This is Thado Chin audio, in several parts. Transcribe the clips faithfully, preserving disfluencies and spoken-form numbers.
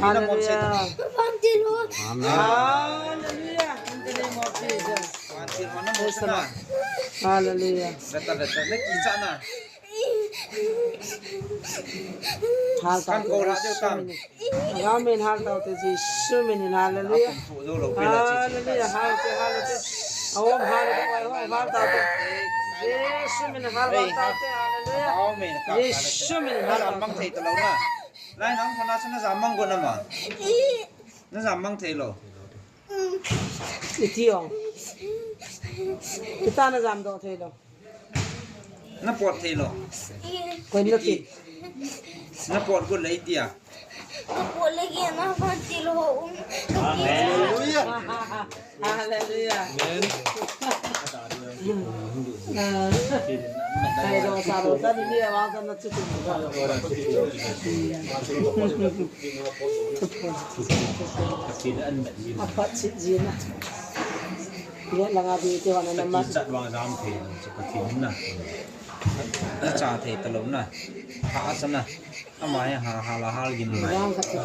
Hallelujah. Hallelujah. In the name of Jesus. Praise the Lord. Hallelujah. Hal tau te Jesu min. Amen, hal tau te Jesu min. Hallelujah. Hallelujah. Hal te, hal te. Amen, hal te, hal tau te. Jesu min, hal tau te. Hallelujah. Jesu min, hal tau te. Lai nang khona sa na jam mang go na ma. Na jam mang thei lou. Iti ong. Ita na jam doh thei lou. Na pot thei lou. Koi na ti. Na pot go lei tia. Ka pot le ke na pot thei lou. Hallelujah. Hallelujah. Amen. Thei lou, sa lou, sa ni ni wa sa na chu chu. Apat chi jina. Ye langa bi ti wa na na ma. Chat wa jam thei, chu ka tin na. Cha thei ta lou na. Ha sa na. Ama ya ha ha la hal gin mai. Jam ka chu.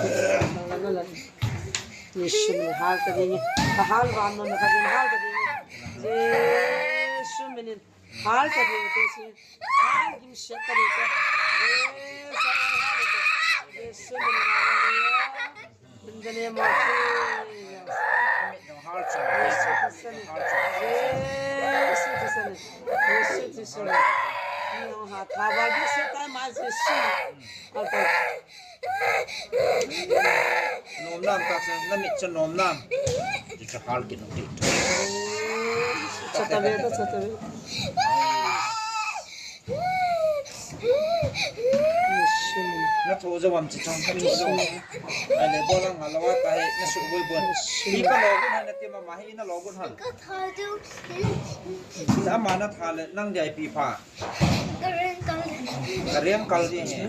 Jesu min hal ta ding. Hal van no na ka ding hal ta ding. Jesu min hal ta ding. Hal gim shet ta ding. Jesu min hal ta ding. In the name of Jesus. Jesu Christ. Jesu Christ. Jesu Christ. Ni ha tha ba Jesu ta ma Jesu. Nom nam ta sa na mi cha nom nam. Ti cha hal kin ti. Cha ta ve ta cha ta ve. Na tho jo wam chi chang ka tho jo. Ai le bola nga lawa ta he na su boi bon. Ni ka lo gun han na ti ma ma he na lo gun han. Ka tha jo. Ama na tha le nang dai pi pha. Ka reng kal. Ka reng kal ding he.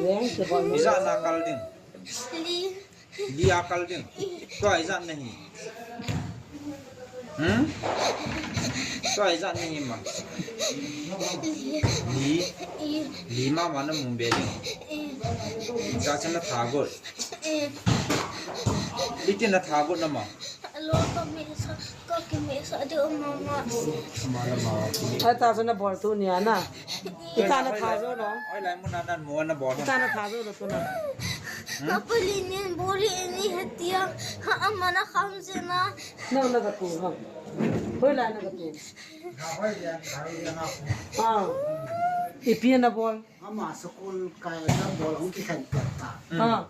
Reng se bol. Iza na kal ding. Li. Li a kal ding. Tua iza na hi. Hmm? Tua iza na hi ma. Li. Li ma ma na mun be ding. Ka sa na tha got. Iti na tha got na ma. Lo ka mi sa. Ka ki me sa de mama. Ai ta sa na bol tu ni ana. Ita na tha jo lo. Oi lai mun nan mo na bol. Ita na tha jo lo tu na. Ka pali ni boli ni hatia. Ha ama na kham se na. Na na ka tu ha. Hoi lai na ka tu. Ah. Ipi na bol. Ama school kai na bol ong ki khan ta. Ah.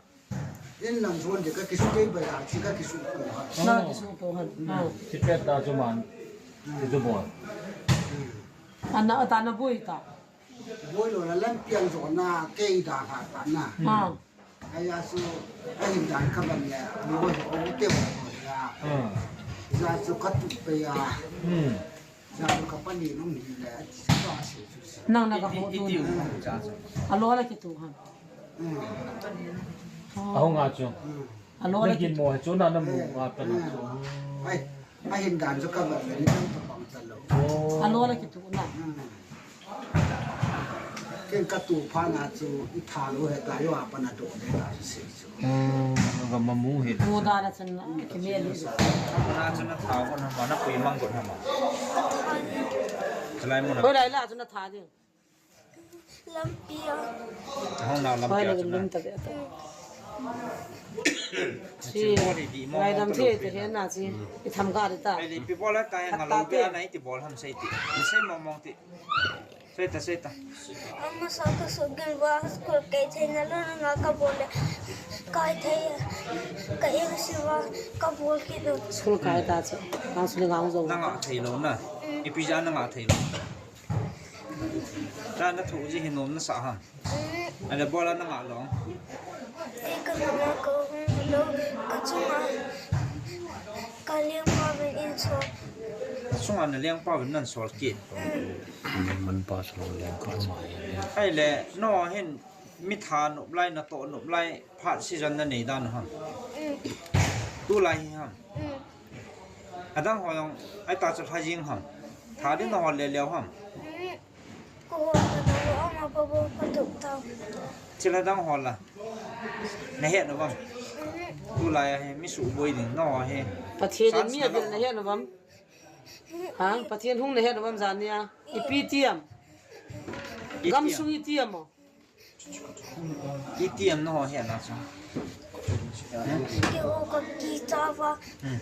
In lang suan de ka kisu kei bai ha, chi ka kisu ko ha. Na kisu ko ha. Ah. Chi pet ta chu man. Chi chu bol. Ana ta na boi ta. Boi lo la lam pian zo na kei da ha ta na. Ah. Ai a su, ai hin dan ka ban le, mo ho o te ho ya. Ah. Za su ka tu pe ya. Hmm. Nang na ka ho tu. Alo la kitu ha. Ahung a chu. Alo la kitu. Mo chu na na mu a ta na chu. Ai, ai hin dan chu ka ba ni ka pang ta lo. Alo la kitu na. Ken ka tu pha na chu i tha lo he ta yo a pa na do de ta chu se chu. Ga ma mu he. Mu da na chan na ki me li. Na chan na tha ko na ma na pui mang ko na ma. Chalai mo na. Koi lai la chan na tha ding. Lampi a. Hong na lampi a chan na. Chi. Lai dam the te he na chi. I tham ga de ta. Ai le pi bol ta nga lo pe na i ti bol ham sei ti. Sei mong mong ti. Sei ta, sei ta. Ama sa ka su gil ba school kai thei na lo na nga ka bol le. Kai thei. Ka e si ba ka bol ki lo. School kai ta cha. Ka su le nga zo. Na nga thei lo na. Ipi ja na nga thei lo. Ta na thu ji hin nom na sa ha. Ana bola na nga lo. Ei ka na ka hung lo ka chunga. Ka liang ma ben in so. Chunga na liang pa ben nan sol ki. Min man pa so liang ka ma. Ai le, no hin mi tha nop lai na to nop lai phat season na nei dan ham. Tu lai hi ham. Adang ho jong ai ta chu lha jing ham. Tha din na hol le leo ham. Ko hol ta na lo ang Apa bo ka tuk ta. Thil adang ho la. Na het nom am? Tulai a hi mi suboi ding na ho hi. Pathen in mi avil na het nom am? Ha? Pathen hung na het nom am jania? Ipi ti am? Gamsung iti am? Iti am na ho het na chu. Keiho ka kicha va. Hmm.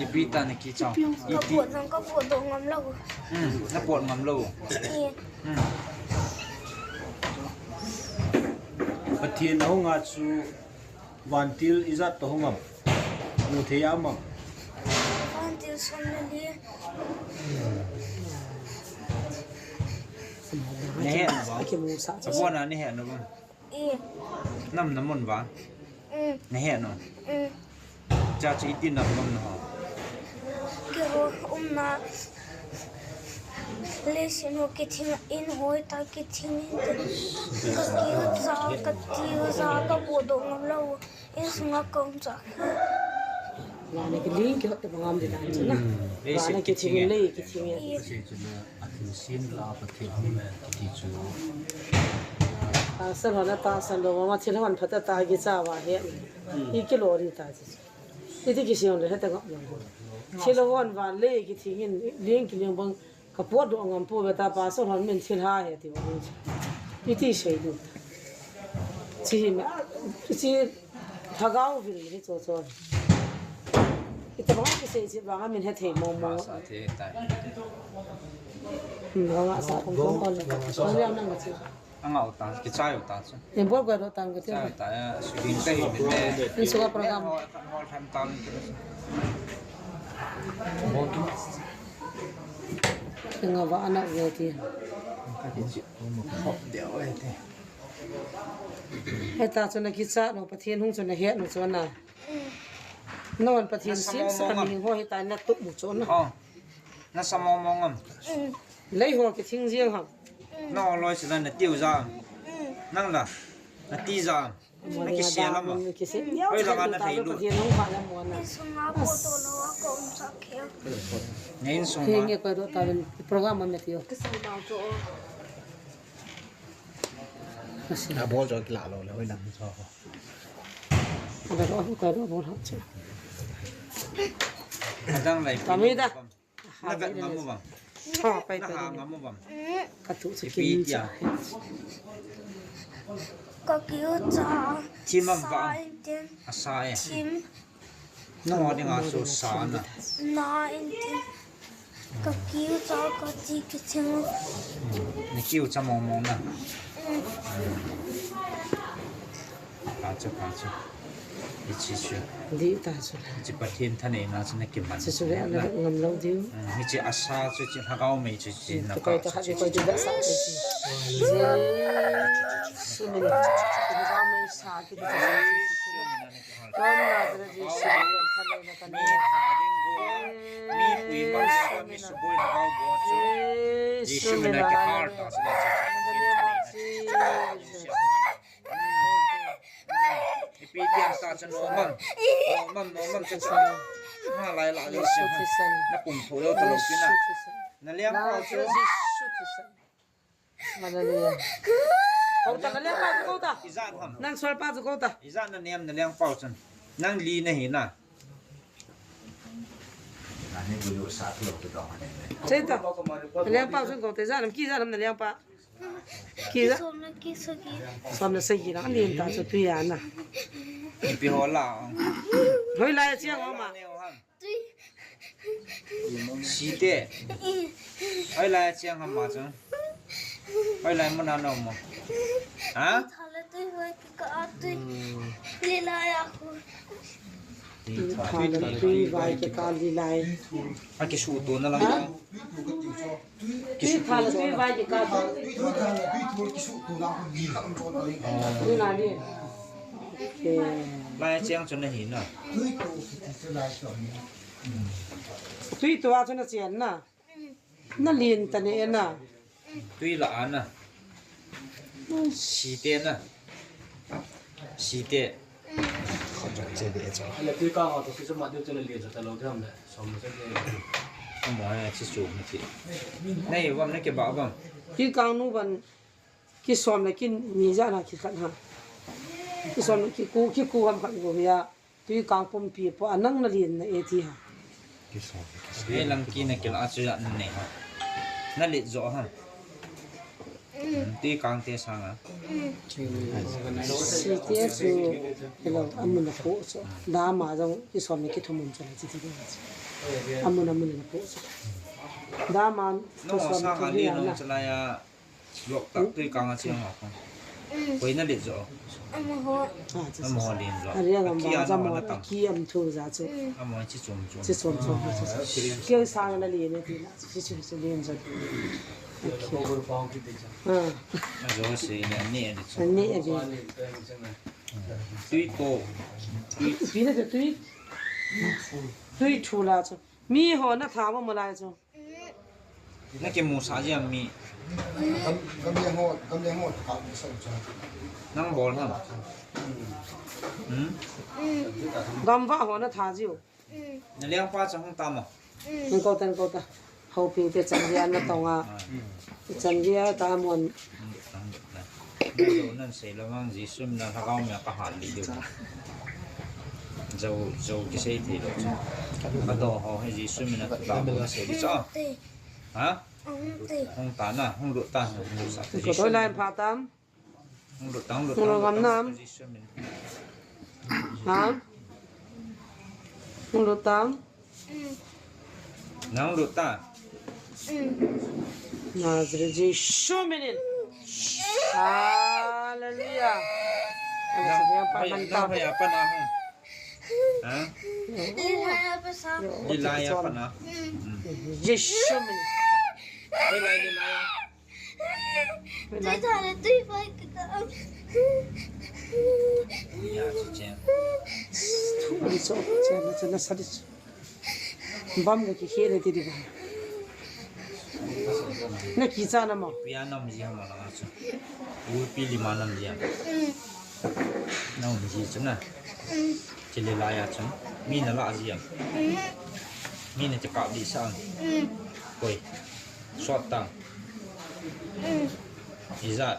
Ipi ti na kicha. Ka pot nang ka pot doh ngam lou. Hmm. Na pot ngam lou. Hmm. Pathen ahung a chu vantil ijat toh hung am? Mu thei am? Vantil som le li. Ne he na ba? Sabon a ne he na ba? Nam na mun ba? Mm. Na he no? Mm. Cha chu iti nam nam na ho. Keiho umna. Leiset ho kithing in hoi ta kithing in. Ka kicha ka ti ja ka pot doh ngam lou. Insunga ka um cha. Vana kiling kihot te bangam di dan chu na. Vana kithing in lei kithing in. Athil sin la Pathen hung le kiti chu. Tahsan hon atahsan lou, ama thil hon phat a ta kicha va he. I kilo ri ta chu. Iti kisei le heta ngap lou. Thil hon van le kithing in ling kiling bang ka pot doh ngam pou ve ta pastor hon min thil ha he ti bang. Iti sei du. Chi hi ma, chi Lhagao vil hi cho cho. Ita bang kisei chi bang min he thei mo mo. Sa thei tai. Hmm, bang sa kong kong kon. Bang ya nang chi. Anga uta, kichai uta chu. Embol gwa ro tang ko te. Chai uta ya, shooting ka hi min le. Insunga program. Hol, hol tham tam. Nga va ana ve ti. Ka ti chi, hop de o e te. Heta chu na kicha no, Pathen hung chu na he no chu na. Non Pathen sim sa mi ho heta na tup mu chu na. Oh. Na sa mo mo ngam. Lei ho kithing jeng ham. No loi sila na tiu ja. Nang la. Na ti ja. Na kisei lam a. Oi, langa na thei lu. Insung a photo lo a ko um sa khel. Ne insung ma. Nge ko do ta ben program ma metio. Kasi. Na bol jo kila lo le, oi, lam jo. Ada ko ko do bol ha che. Adang lai. Kami da. Na vet ngam u vang. Ho, pai, na pai, ha ngam u vang. Ka tu chu ipi tia. Ka kiu cha. Thim am vang. Sa in tin. Asa e. Thim. Na ho dinga chu sa na. Na in tin. Ka kiu cha ka ti kithing. Na kiu cha mong mong na. Mm. Ka chu, ka chu. Hiche chu. Di ta chu. Hiche Pathen thaneina chu na kiman. Chu chu le na ngam lou diu. Hmm, hiche asa chu, hiche Lhagao mei chu, hiche na ka chu, hiche. Jesu min. Lhagao mei sa ki. Jesu min. Lhagao mei sa. Mi pui ma, mi suboi Lhagao bo chu. Jesu min a kihal ta chu. Ipi tiang sa chu nom am. Nom am, nom am chu chu. Nga lai la le chu. Na pum tho lou ta lou pi na. Na liang pau chu. Hallelujah. Kouta, na liang pau chu kouta. Ijat ham. Nang sol pau chu kouta. Ijat na niam na liang pau chu. Nang li na hi na. Seita. Na liang pau chu kouta. Ijat nam ki ijat nam na liang pau. Kila. Som le sagi. Som le sagi lang, alen ta chu tui a na. Ipi ho la. Hoilai a cheng ham a. Tui. Site. Hoilai a cheng ham a chu. Hoilai mun a na um mo. Ha? Tha le tui vai kikah a tui. Lilai a khu. Tui vai kikah lilai. A kisuto na lang. Ha? Tui pha le tui vai kikah. Tui na ni. Lai cheng chu na hi na. Tui tua chu na chen na. Na lin ta ne na. Tui la a na. Site na. Site. Ala tui ka nga to si suma diu chale lia chata lo tham le. Som le sagi. Mo hai chi chu ni ti. Nei, vam na ke ba, vam. Ki kang nu ban, ki som le ki ni ja na ki khat ha. Ki som le ki ku, ki ku ham khat go ya. Tui kang pumpi po anang na lin na e ti ha. Ki som, ki som. Ei lang ki na kila chu ya nei ha. Na lit jo ha. Tui kang te sang a. Site chu, hello, amun a po chu. Dama jong ki som ni ki thumun chu la chi ti ding chu. Amun, amun a po chu. Dama, no, ki som sa ni ka ki li ya no na. Chu la ya. Lok tak tui kang a chi ma ko. Koi na lit jo. Amaho. Ah, chu, chu, amaho chu. Lin jo. Ari ang ki ama, amaho ama na tam. Ki am thu ja chu. Amaho chi chom chom. Chi chom chom chu. Ki sang na li ne ti la. Chi chu chu lin jo. Okay. Ah. A jo se ne ni e chu. Ni e bi. Tui to. Tui, pi na tui. Tui thu la chu. Mi ho na tha mo mo lai chu. Na kimu sa jia mi. Gam, gamleng ho, gamleng ho, ka sa cha. Nang bol ham. Hmm? Gamva ho na tha jiu. Na liang pa chang ta mo. Nang ko tan ko ta. Hoping te chan jia na tonga. Ah. Chan jia ta mon. Ngai lo nan sei lo mang Jesu min a lhagao mi a ka hal li diu. Zo, zo kisei thei lo. Ka do ho hi Jesu min a ka do ho sei di cho. Ha? Hung ta na, hung lut ta, hung lut sa. Ko to lai pha tam. Hung lut ta, hung lut ta, hung lut ta, hung lut ta. Jesu min. Ha? Hung lut tam. Nang lut ta. Nazareth Jesu minin. Hallelujah. Nang, nang hoi apa na hung? Ha? Lilaya apa na? Jesu minin. Lilaya, lilaya. Tui thale, tui fai ka ka. Ya, chu chen. Thu ni cho, chen na, chen na sa di. Bam ka ki khele ti di ba. Na ki cha na mo. Pia nam ji ha ma la chu. U pi li ma nam ji ha. Na um ji chu na. Chile la ya chu. Mi na la ji ha. Mi na cha ka di sa. Koi. Sot tang. Ijat.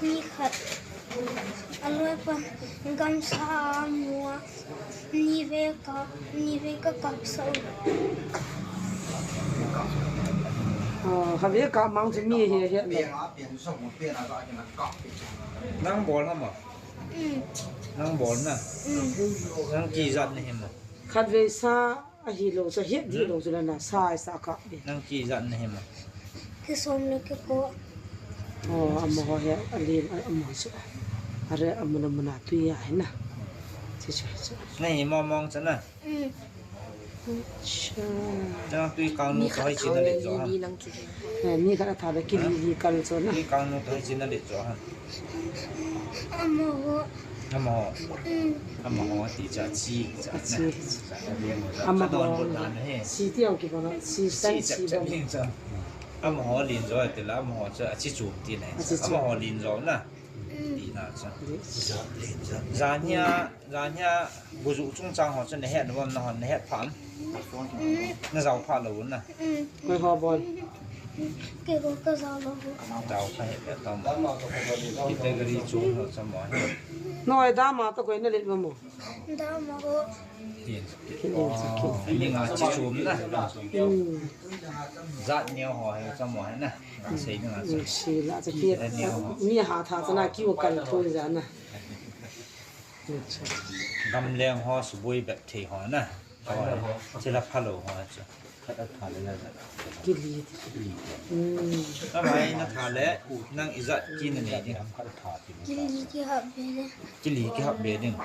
Ni khat. Aloi pa gamsa mua. Ni ve ka, ni ve ka kap sa u. Ah, ha ve ka mang chu mi he he lo. Nang bol na ma. Nang bol na. Nang ki jat na he ma. Khat ve sa. Ahi lo chu, hiat di lo chu la na, sa, sa ka be. Nang ki jat na he ma. Ki som le ki ko. Oh, amaho he, alin, amaho chu. Are, amun, amun a tui a he na. Chi, chi, chi. Na hi mo mong cha na. Cha. Nang tui kang nu thoi chi na le jo ha. Eh, ni ka tha le ki li li kal chu na. Tui kang nu thoi chi na le jo ha. Amaho. Amaho. Amaho ti cha chi cha. Chi. Amaho. Don bu dan he. Si ti ang ki ba na. Si san si ba. Amaho lin jo ti la amaho cha chi chu ti na. Amaho lin jo na. Ti na cha. Zania, zania buju chung chang ho cha na het na bam na ho na het pha. Na jao pha lo na. Koi ho bol. Kei ko ka jao lo. Jao ka he pe tam. Category chung ho cha mo he. Noi dama to koi na let mo. Dama ho. Kin, kin, kin. Ni nga chi chum na. Jat neo ho he cha mo he na. Sei ni nga cha. Si la cha ki. Mi ha tha cha na ki wo kan thu ja na. Gamleng ho suboi bep thei ho na. Chila phalo ho cha. Khat a tha le la ja. Kili. Amai na tha le nang ijat ki na nei ding. Khat a tha ti. Kili ki hap be le. Kili ki hap be ding.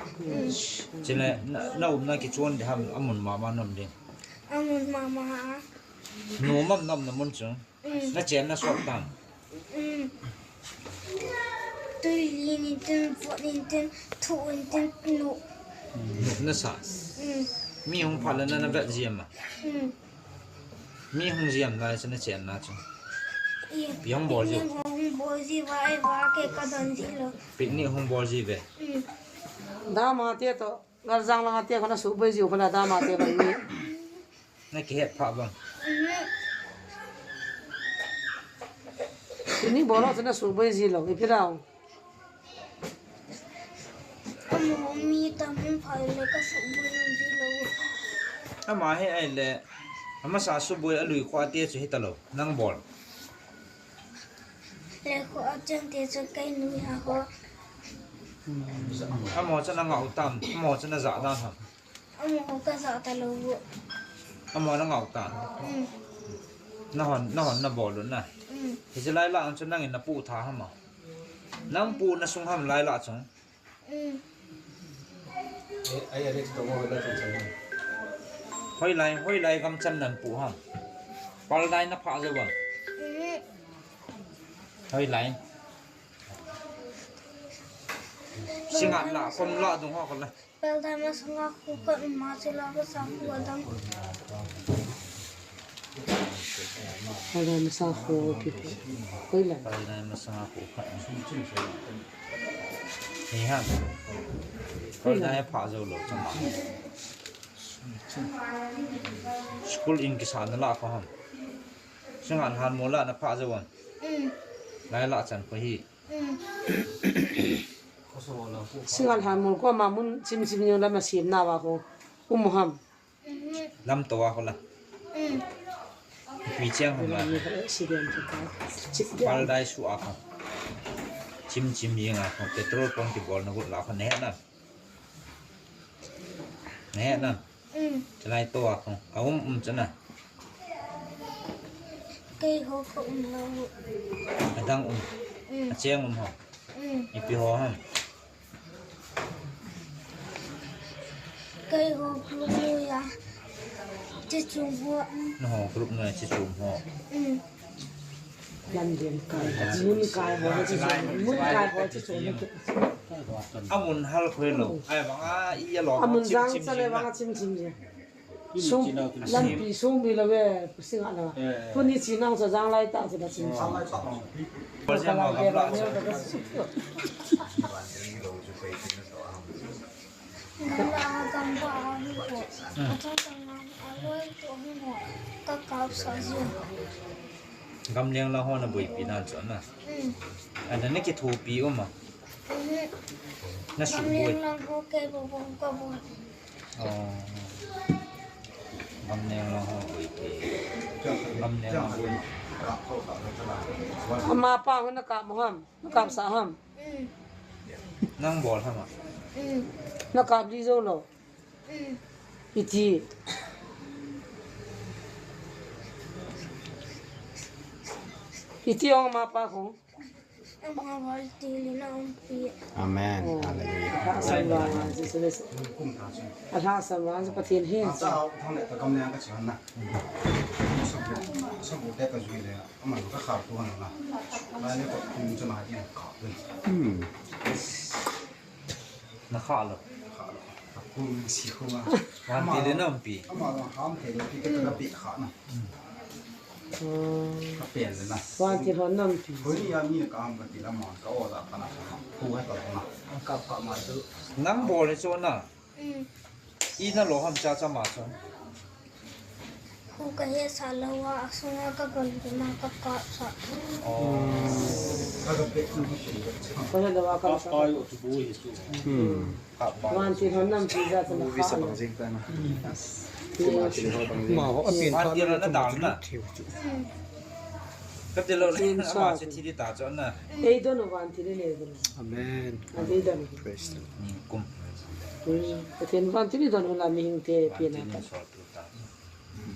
Chila na, na um na ki chon de ham amun mama nom ding. Amun mama. Nu mam nom na mun chung. Na chen na sot tam. Tui li ni tin, pot ni tin, thu ni tin, nu. Nu na sa. Mi hung pha le na na vet jiam a. Mi hung jiam lai cha na chen na chu. Pi hung bol ji. Hung bol ji va, e va ke ka don ji lo. Picnic hung bol ji ve. Dama te to. Ngaljang lang ate khona suboi jiu khona dam ate bang ni. Na kihet pha bang. Ni bolo chana suboi ji lo, ipi dau. Amo mi tam hung phai le ka suboi nung ji lo. Ama he ai le. Amasa suboi alui kho ate chu hitalo. Nang bol. Le kho ate te chu kai nui ha ho. Amo chana ngau tam, amo chana ja dan ham. Amo ka ja ta lo. Amo na ngau ta. Mm. Na hon, na hon na bol na. Mm. Hiche lai la an chu nangin na pu tha ham a. Nang pu na sung ham lai la chung. Mm. Ai, ai, Alex, to mo la chung chung. Hoilai, hoilai gam chan nan pu ham. Pal dai na pha jo bang. Mm. Hoilai. Singa la, kom la dung ho ko la. Paldai masanga khu khat um a, chule masanga khu adang. Paldai masanga khu kikhu. Hoilai. Paldai masanga khu khat. Ni ha. Hoilai. Paldai pha jou lou chama. School in kisa na la ko ham. Singa han mo la na pha jou am. Mm. Lai la chan ko hi. Mm. Singa han mo ko ma mun chim chim ni la ma sim na wa ko. Um ham. Mm-hmm. Lam to wa ko la. Mm. Pi chiang ham la. Accident to ka. Chip dia. Paldai su a ko. Chim chim jing a ko. Petrol pump kibol na gu la ko ne na. Ne na. Mm. Chalai to a ko. A um um chana. Kei ho ko um lo. Adang um. Mm. Acheng um ho. Mm. Ipi ho ham. Kei ho group noiya. Chi chum ho. Na ho group noiya chi chum ho. Mm. Lam den kai. Mun kai ho chi chum. Mun kai ho chi chum. Amun hal khoi lo. Ai bang a i a lo. Amun jang chale bang a chim chim je. Sum, lampi sum bi lo ve, kusing a lo. Eh. Tuni chi nang sa jang lai ta sa da chin. Jang lai ta. Ko jang ma gam la sa. Gam la gam ba a hu ko. Hmm. A chang chang na a loi to hu ko. Ka kap sa ji. Gam leng la ho na boipi nan chon na. Hmm. Ana na kithopi um a. Mhm. Na su boi. Gam leng lang ho kei bo bo ka bo. Oh. Gam leng lang ho boi ke. Gam leng lang boi. Ama pa ho na kap mo ham? Na kap sa ham? Mm. Nang bol ham a? Mm. Na kap di jou lou. Mm. Iti. Iti ong ama pa ho. Amen. Oh. Hallelujah. Alhasam vang, Jesu Christ. Alhasam vang, Pathen hi. Hmm. Na kha lo. Vantil in a umpi. Vantil hon na umpi. Nang bol hi chu na. Mm. I na lo ham cha cha ma chu. Khu ka he sa lo a, a sunga ka gon gon a ka kap sa. Oh. Ka he lo a ka sa. Hmm. Vantil hon na umpi ja cha na kha. Vantil hon na dal na. Hmm. Ka ti lo le, ama chu thi di ta chu na. Ei don vantil le don. Amen. A di don. Praise the Lord. Ni kum. Hmm. Pathen vantil don la mi hing te pi na. Vantil ni so tu ta. Hmm.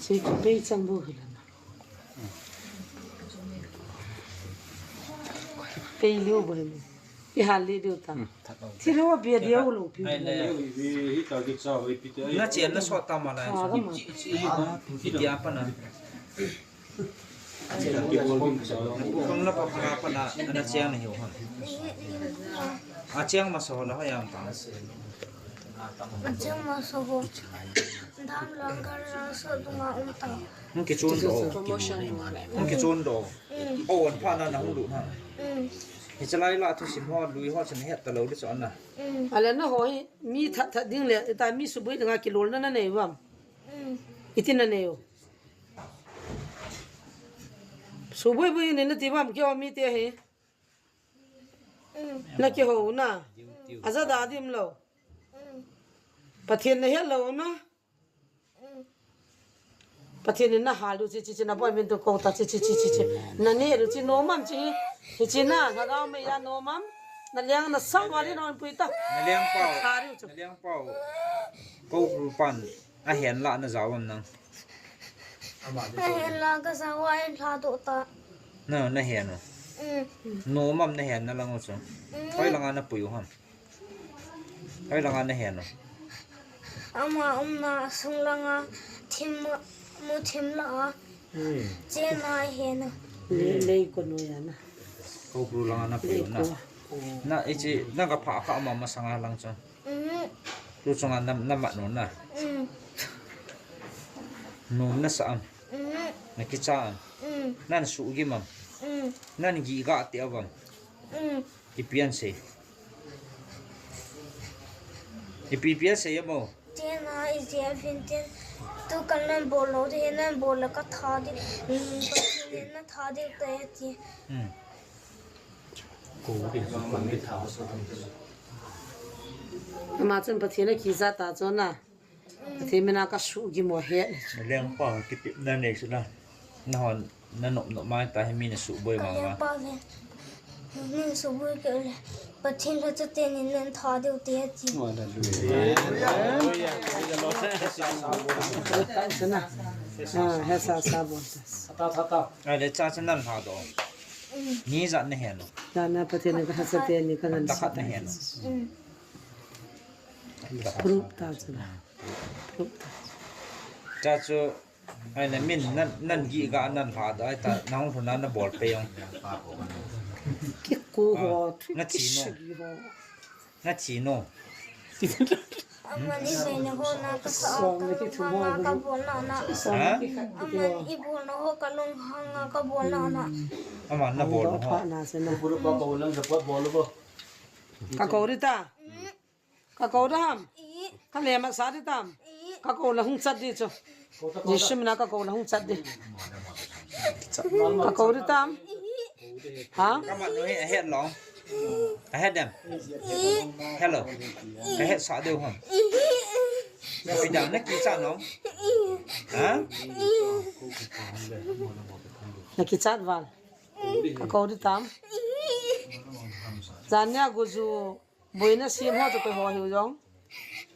Che ki pei chang bo hi la na. Pei liu bo hi. I hal li liu ta. Hmm, that lo. Thi lo a bia dia u lo pi. Ai, le. Hi ta ki cha hoi pi te. Na chen na so ta ma la. Cha ta ma. Pi dia pa na. Kong na pa pa pa na, na cheng na hiu ham. A cheng masa ho la ha yang ta. A cheng masa ho. Dam lang kar la so dunga um ta. Hung kichun do. Promotion. Hung kichun do. Mm. O, an pha na na hung lut ha. Mm. Hichelai la thusim ho, lui ho, chan het ta lou di chu ana. Mm. Ala na ho hi, mi that that ding le, ta mi suboi dinga kilolna na nei uvam. Mm. Iti na nei u. Suboi boi nei na ti uvam, keiho mite hi. Mm. Na kihou na. Aja da dim lou. Mm. Pathen na het lou na. Mm. Pathen in na hal u chi, chi, chi, na boi min tu ko ta chi, chi, chi, chi, chi. Na ne u chi nom am chi. Hichi na, na ga me ya nom am. Na leng na sa wa li non pui ta. Na leng pau. Tha ri u chu. Na leng pau. Ko ru pan. A hen la na jao am nang. A hen la ka sa wa en tha do ta. Na, na hen u. Mm. Nom am na hen na lang u chu. Mm. Hoi langa na pui u ham. Hoi langa na hen u. Ama umna sung langa thim mu thim la a. Hmm. Chena hen u. Lei, lei ko no ya na. Ko ru langa na pui u na. Lei ko. Na ichi, na ka pha kha ama masanga lang chu. Mm. Tu chunga na, na mat nu na. Mm. Nom na sa am. Mm. Na kicha am. Mm. Nan su gim am. Mm. Nan gi ga ti avam. Mm. Ipi an sei. Ipi ipi an sei amo. Tena isi a fin ten. Tu kan nan bol lou, te nan bol la ka tha di. Mm, ka tin na tha di te ti. Hmm. Ama chun Pathen a kicha ta chun na. Pathen mina ka su gim u he. Leng pa kiti na nei su na. Na hon na nop nop mai ta hi mi na su boi ma ma. Ka leng pa ve. Min su boi ke le. Pathen la chu te ni nen tha deu te ti. Ta sa na. Ah, he sa sa bon ta. Ai le cha cha nan ha do. Mm. Ni za ne he no. Ta na Pathen ka ha sa te ni ka nan sa ta he no. Mm. Proof ta chu na. Proof ta. Cha chu Ai na min nan, nan gi ga nan ha da ai ta, na hung na na bol pe yong. Ki ku ho, na ki chi no. Sigi ho. Na chi no. Amani be na ho na ka sa. Song na ki thu mo na ka bol na na. Ha? Amani i bol na ho ka lung hang na ka bol na na. Ama na bol na ho. Pha na se na. Bulu pa ko lang sa pot bol bo. Ka ko ri ta. Mm. Ka ko da ham? I. Ka le ma sa di tam? I. Ka ko la hung chat di chu. Jesu mina ka ko la hung chat di. Ka ko di tam? I. Ha? Ka ma no he, he long. Ka he dem. I. Hello. Ka he sa de ham. I. Pi dam na ki cha no. I. Ha? I. Na ki chat val. Ka ko di tam? I. Jan nia gu ju. Boina sim ho chu koi ho hiu jong?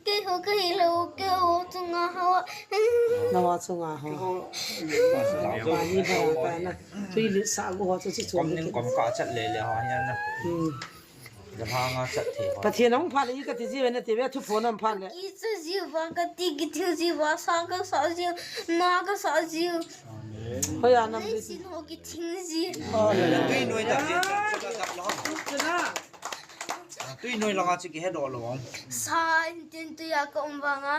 Kei ho ka hi lou, kei ho chunga ho. Na ho chunga ho. Mani ba ta na. Tui lit sa gu ho chu chi chu. Kom ning kom ka chat le le ho hian na. Hmm. Ga ha nga chat the ho. Pathen hung pha le i ka ti ji ve na ti ve thu phone am pha le. Ki chu ji va ka ti ki thil ji va sa ka sa ji na ka sa ji. Hoi a nam di. Sin ho ki thing ji. Tui noi ta ji. Chana. Ah, tui noi langa chu kihe doh lou. Sa in tin tui a ka um vanga.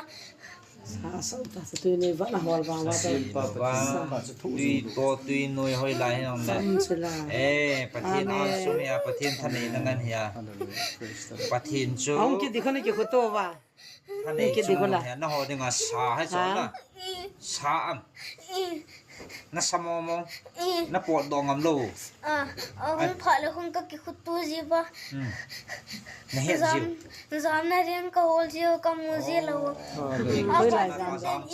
Sa, sa, ta, sa tui noi vana hol vang va ta. Sa. Tui to, tui noi hoi lai hin ong le. Sa, sa la. Eh, Pathen Amen. An sum hia, Pathen thaneina ngen hia. Pathen chu. Ong ki di khona ki khoto va. Thaneina chu hia, na ho dinga sa hai chu na. Sa am. Na sa mo mo. Na pot dong am lo. Ah, ah, hung pha le hung ka ki khutu ji va. Hmm. Na het ji. Jam, jam na riang ka hol ji ka mu ji lo. Ah,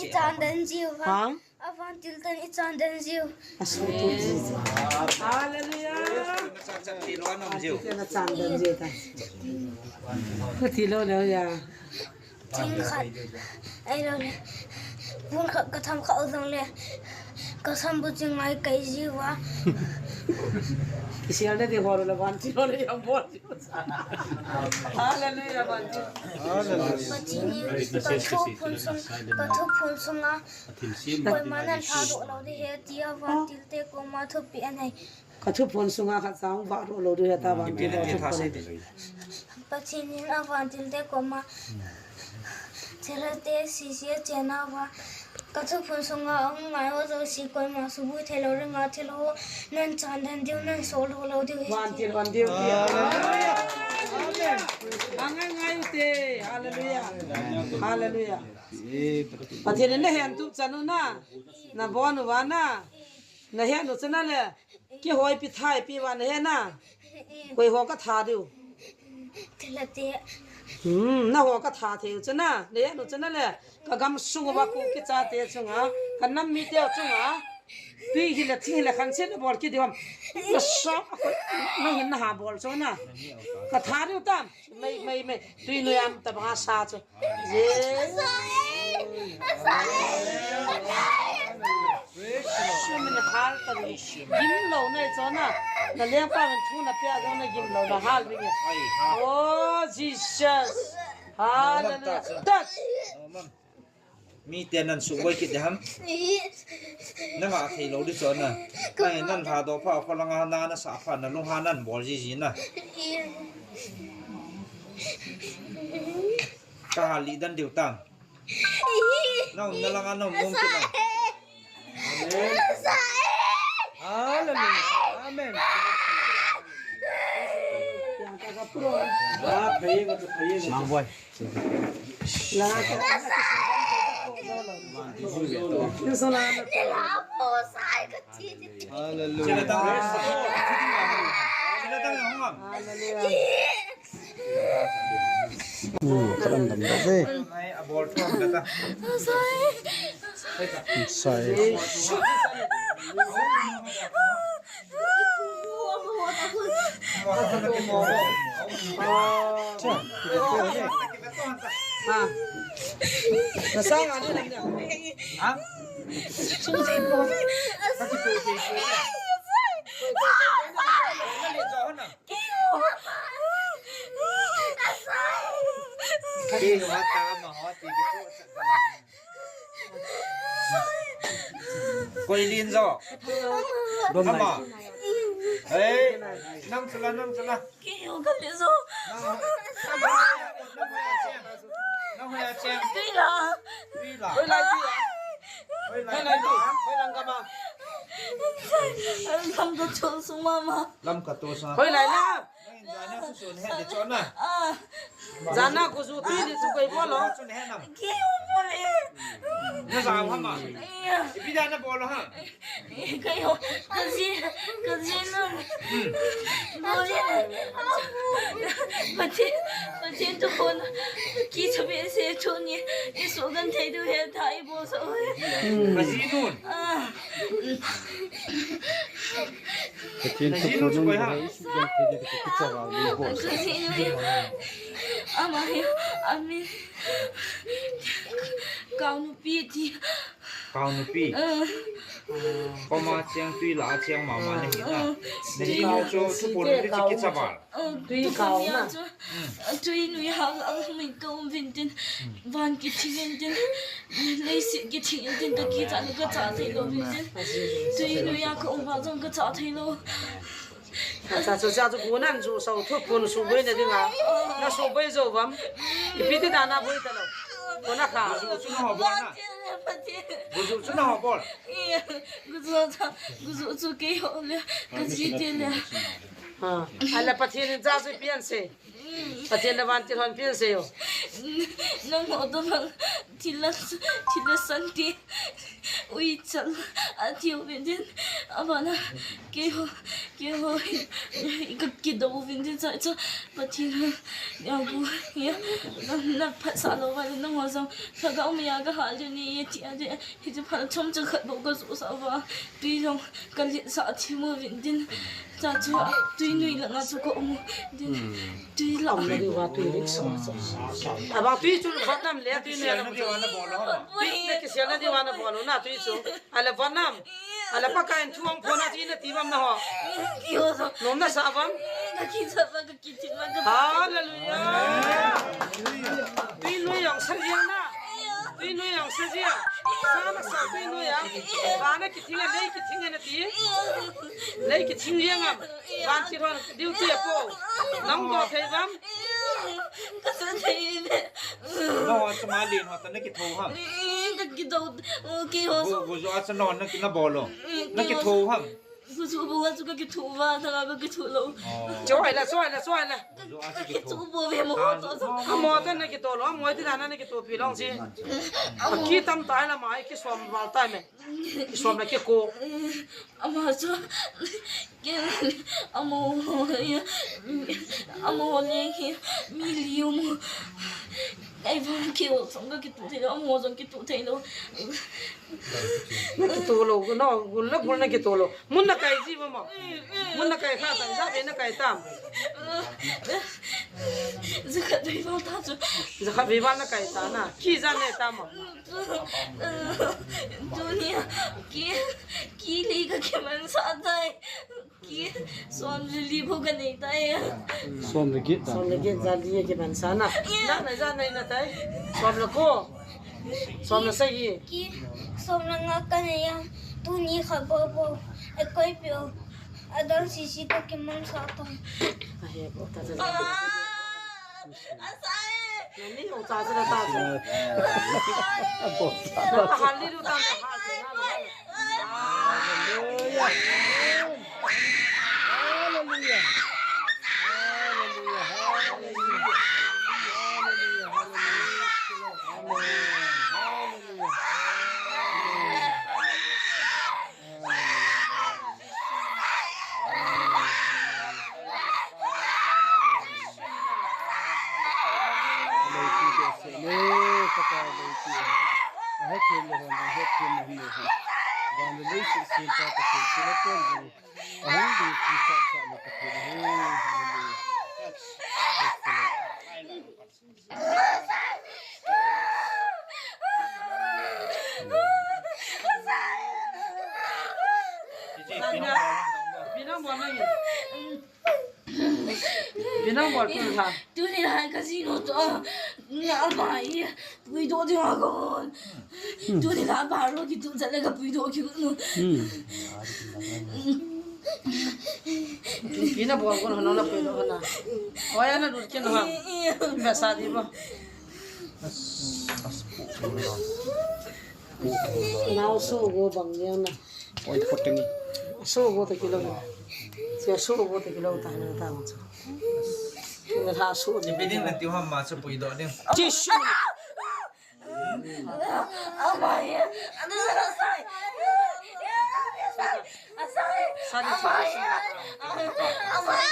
i chan den ji va. Ha? A van til tan i chan den ji. A su tu ji. Hallelujah. Na chan chan ti lo nom ji. Na chan den ji ta. Ko ti lo lo ya. Thing khat. Ai lo le. Pun khat ka tham kha u jong le. Ka sam bu ching ngai kai ji va. Kisial na ding ho le vantil ho le yang bol. Hallelujah, vantil. Pathen in ka thuphon sung, ka thuphon sunga koiman athah doh lou ding ahi tia vantil te koma thupeh anei. Ka thuphon sunga khat cha hung vah doh lou ding ahi tia vantil ho thuphon. Pathen in avantil te koma thilha te sese chena uva, ka thuphon sunga ahung ngai ho jouse koima suboi thei lou dinga thil ho nan chan den diu, nan sol lou lou diu ahi. Vantil van diu ahi. Hallelujah. Amen. Angai ngai u te. Hallelujah. Hallelujah. Pathen in nahen tup chan u na, nabon uva na, nahen u chana le. Kihoi pi thai pi van he na. Koi ho ka tha diu. Thilha te. Hmm, na ho ka tha thei u chana. Le nu chana le. Ka gam sung uva Kuki chate chunga. Ka nam mite chunga. Tui hile thing hile khan se na bol kit diu ham. Ka sa a koi. Na hin na ha bol chana. Ka tha diu tam. Mei, mei, mei. Tui noiya tabanga sa chu. Yes. Shimini hal ta ni. Gim lou na chona. Na lengpa min thu na pia jong na gim lou na hal bing e. Oh, Jesus. Hallelujah. Touch. Mite nan suboi kit ding ham. Na ngah thei lou ding chu na. Ai, nan lhadoh pha, kholanga na, na sah pha, na lunghan nan bol jiji na. Ka hal lih den diu tam. Na umna langa na um nom kit na. Amen. Hallelujah. Amen. Mang boy. Hallelujah. Hmm, kalam dam da se. Sai. Koi lin jo. Ama. Ei, nang chula, nang chula. Kei ho ka lin jo. Nang hoiya cheng. Tui la. Tui la. Hoilai tui la. Hoilai tui la. Hoilai tui la. Lam ka to sung mama. Lam ka to sung. Hoilai la. Jana kuju tui ni chu koi bol o. Kei ho bol e. Na jao hama. Ipi dia na bol o ha. Kei ho. Kaji, kaji na. Bol e. Pathen, Pathen tu kon. Ki chabe se tu ni. Isu kan thei tu he ta i bol so. Kaji nun. Pathen thuphon nung le isu jan thei ding kati kicha val ding bol. Ama hi, ami. Kau nupi ti. Kau nupi. Koma cheng tui la cheng mama ni na. Ni chu thuphon nung le kicha val. Tui kau na. Tui nui hal ang min ka um vintin. Van kithi vintin. Leiset kithi vintin ka kicha ni ka cha thei lou vintin. Tui nuiya ka um va jong ka cha thei lou. Acha chu cha chu kunan chu so thuphon suboi na dinga. Na suboi jo vam. Ipi ti dana boi ta lou. Kona kha. Guju chu na ho bol na. Guju chu na ho bol. Guju cha, guju chu kei ho le. Ka ji te le. Ha. Ala Pathen in cha chu pian se. Pathen na vantil hon pil se yo. Nang ho to nang thila, thila san ti. Ui chal a thiu vintin. Abana kei ho, kei ho i ka kido vintin cha cha. Pathen ya bu ya. Na, na phat sa lou va nang ho jong. Lhagao maya ka hal ni ye ti a de. Hichu phat chom chu khat bou ka ju sa va. Tui jong ka lit sa thi mo vintin. Cha chu tui nui langa chu ka um u. Din tui la. Am na diu va tui rik sa. Aba tui chu va nam le tui nui la. Tui na kisial na diu va na bol u na tui chu. Ala va nam. Ala Pakai in thu hung phon a chi nati uvam nangho. Kiho so. Nom nasa uvam. Ka kisa ba ka kithi ba ka. Hallelujah. Tui noi jong sa jeng na. Tui noi jong sa jeng. Sa nasa tui noi a. Ba na kithing a lei kithing a nati. Lei kithing jeng am. Van chi hon duty a po. Nang do thei uvam. Ka sa thei ve. No, chama lin ho ta na kitho ham. Ka kitho. Kiho so. Go, go jo a cha no na ki na bol lo. Na kitho ham. Su su bu ga su ka kitho ba, ta ka kitho lo. Choi la, choi la, choi la. Ka kitho bo ve mo to so. Amo to na kito lo, amo ti na na kito pi long si. Ki tam tai la mai, ki som val tai me. Ki som la ki ko. Ama chu. Ke, amo ho ya. Amo ho le ki. Mi liu mo. Ai, va ke o song ka kitu thei lo, amo song kitu thei lo. Na kitu lo, no, gul na, gul na kitu lo. Mun na kai ji mo mo. Mun na kai kha ta, ja ve na kai tam. Jakhat vei val ta chu. Jakhat vei val na kai ta na. Ki ja ne tam mo. Tunia, ki, ki le ka kiman sa tai. Ki, som le li bou ka nei tai. Som le get ta. Som le get ja li kiman sa na. Na, na ja nei na tai. Som le ko. Som le sagi. Ki, som le nga ka nei a. Tuni kha bou bou. E koi pio. Adang sisi ka kiman sa tai. Ahe, bou ta ja. Asai. Nani hung cha cha ta cha. Nang ka hal ni lu ta ta hal cha na. Hallelujah. Hallelujah. Hallelujah. Hallelujah. Hallelujah. Hallelujah. Amen. Hallelujah. Binong bol nang ye. Binong bol tu ha. Tuni la ka sino to. Nga mai. Pui do ding a kon. Tuni la ba ro ki tu sa le ka pui do ki no. Pi na bol kon hana la pui do hana. Oya na dur ke no ha. Ba sa di ba. Nau so go bang yang na. Oi, poteng. So go ta kilo na. Sia so go ta kilo ta na ta ma so. Na tha so ni. Biding na ti ha ma so pui do ding. Ti su. Amai, anu sai. Sai. Amai, amai,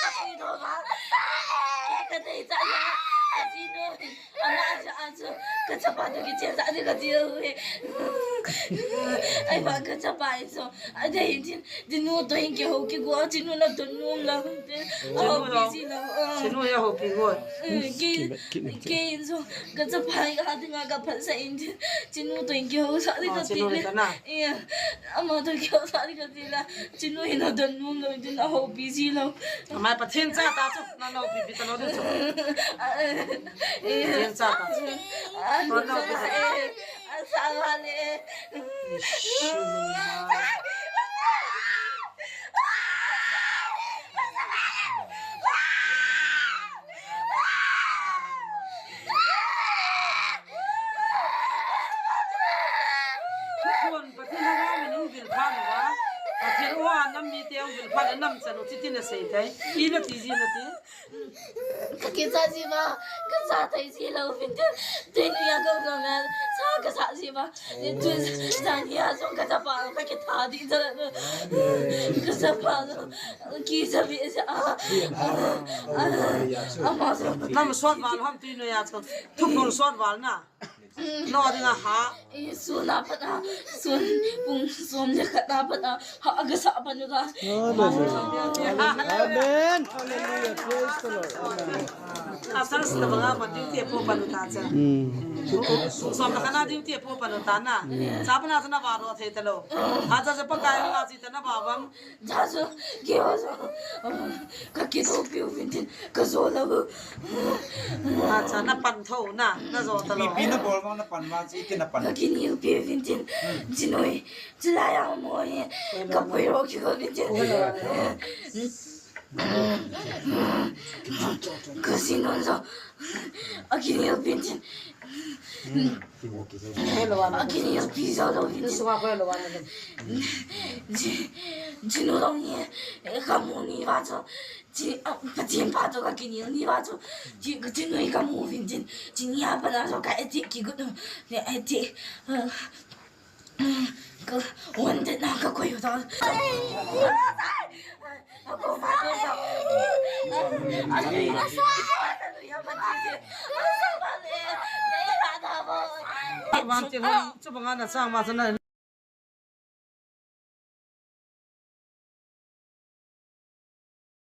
ka dei ta ya. Asino. Ana aja aja. Ka chapa to ki chen sa ni ka ti. Ai ba ka chapa iso. Adei tin, tinu to hin kihou kigo, tinu na to num la. Ahoupi ji la. Tinu ya houpi go. Ke, ke inso, ka chapa ka dinga ka phat sa in tin. Tinu to hin kihou sa ni ka ti le. Iya. Ama to kihou sa ni ka ti la. Tinu hin na to num la tin ahoupi ji la. Ama Pathen cha ta chu, na na houpi pi ta lo de chu. Pathen cha ta chu. Anu sa e, asa le. Pathen a min hung vilpha uva, Pathen a nam mite hung vilpha le nam chan u chitin asei tai. Ina ti ji na ti. Ka kicha ji ma, ka cha thei ji lou vin tin. Tin ya ko ko na, cha ka cha ji ma. Tin tu cha ni ya song ka cha pa, ka kitha di cha. Ka cha pa, ki cha bi cha. Ama so. Nam sot val ham tu no ya so. Thuphon sot val na. No dinga ha. Sun a pat a, sun pung som le khat a pat a, ha ka sa pat u ta. Hallelujah. Amen. Hallelujah. Praise the Lord. Amen. Asal sa banga ma ti te po pat u ta cha. Mm. Som na khana duty po pa lo ta na. Sa pa na sa na ba ro thei ta lo. A cha cha pa kai ha chi ta na ba bang. Cha cha ki ho so. Ka ki to piu vin tin ka zo la bu. A cha na pan tho na na zo ta lo. Pi na bol ma na pan ma chi ki na pan. Ka ki ni piu vin tin. Chi noi. Chi la ya mo ye. Ka poi ro ki ko vin tin. Ka si non zo. A ki ni piu vin tin. Hello, Ana. Akin yung pizza daw yun. Gusto nga ko, hello, Ana. Ji-, Jinu daw niya, eh, kamu ni Vato. Ji-, ah, pati yung pato ka kinil ni Vato. Ji-, Jinu yung kamu, Vincent. Jinu yung pa na so ka eti, kigot, ne, eti, ah, ka, one day na ka koyo daw.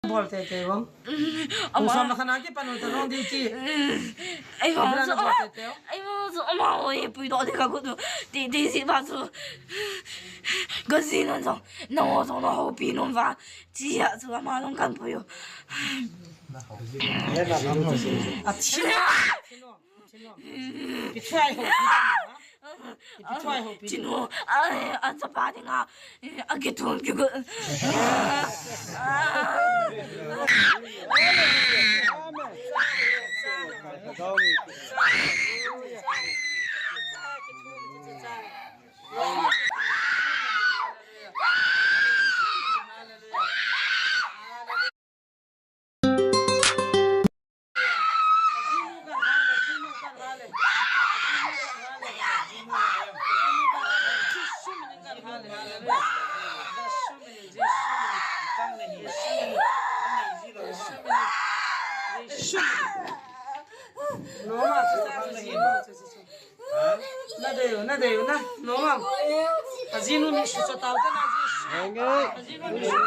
Bol te te te bang. Ama. Usam na khana ki panu te rong di ki. Ai, ama. Bol te te. Ai, ama, so ama, oi, pui do de ka ku do. Te, te si ba so. Ka si non so. Na o so na ho pi non va. Chia chu ama long kan pui yo. A chia. Ki try ho, ki try ho, ki try ho, pi. Chinu, a, a chapa dinga, a ki thum ki gu. Na dei u, na dei u, na. No, mam. Ajinu mi su sa tau ta na ji. Ajinu mi su.